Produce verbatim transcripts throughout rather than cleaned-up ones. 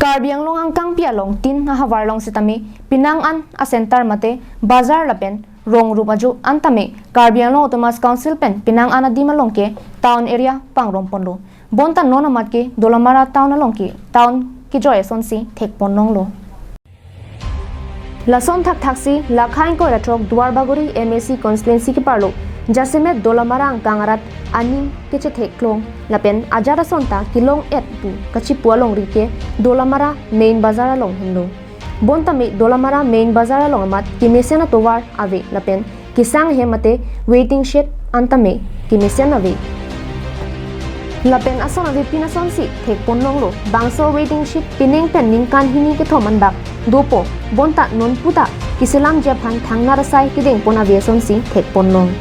Karbi Anglong angkangpi along tin ahavar along sitame penang an a-center mate bazar lapen rong rup ajo an tame Karbi Anglong Autonomous Council pen penang an adim along ke town area pangromponlo. Bonta non amat ke Dolamara town along ke town kejoi asonsi thekpon longlo. Lason thakthaksi lakha ingkoi ra throk Duar Bagori M A C constituency keparlo jasemet Dolamara angkang arat aning kechetheklong lapen ajat asonta kelong-et pu kachipu alongri ke Dolamara main bazar along henlo. Bonta me Dolamara main bazar along amat kemesen atovar ave lapen kesang ahem mate waiting shed an tame kemesen ave. Lapen ason avepin asonsi thekpon longlo, bangso waiting shed penang pen ningkan hini kethom anbak dopo, bonta non puta keselamji aphan thangnat asai kedengpon ave asonsi thekpon long.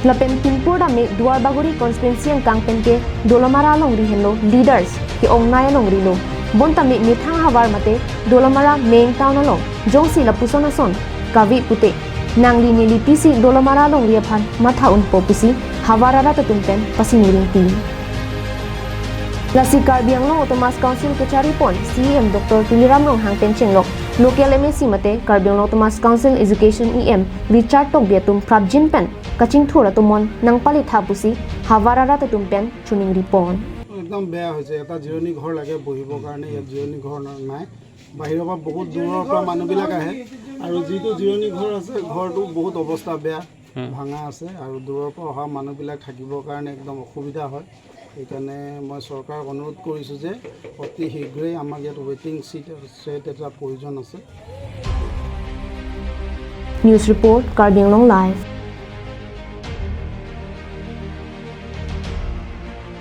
Lapen pinpur tame Duar Bagori constituency angkang pen ke Dolamara alongri henlo leaders ke-ongnei alongri lo. Bonta me methang ahavar mate Dolamara main town along jongsi lapuson ason kave pute nangli neli pisi Dolamara alongri aphan matha unpo pusi havar arat atum pen pasinureng pi. Lasi Karbi Anglong Autonomous Council kecharipon C E M Doctor Tuliram Ronghang pen chenglok local M A C mate Karbi Anglong Autonomous Council Education E M Richard Tokbi atum prapjin pen kachingthur atomon nangpalitha pusi havar arat atum pen chuning ripon. একদম বেয়া হৈছে। এটা জিৰণি ঘৰ লাগে বহিবৰ কাৰণে, ইয়াত জিৰণি ঘৰ ন-, নাই। বাহিৰৰ পৰা বহুত দূৰৰ পৰা মানুহবিলাক আহে আৰু যিটো জিৰণি ঘৰ আছে, ঘৰটো বহুত অৱস্থা বেয়া, ভাঙা আছে আৰু দূৰৰ পৰা অহা মানুহবিলাক থাকিবৰ কাৰণে একদম অসুবিধা হয়। সেইকাৰণে মই চৰকাৰক অনুৰোধ কৰিছোঁ যে অতি শীঘ্ৰেই আমাক ইয়াত ৱেটিং শ্বেড, শ্বেড এটা প্ৰয়োজন আছে। News report, Karbi Anglong Live.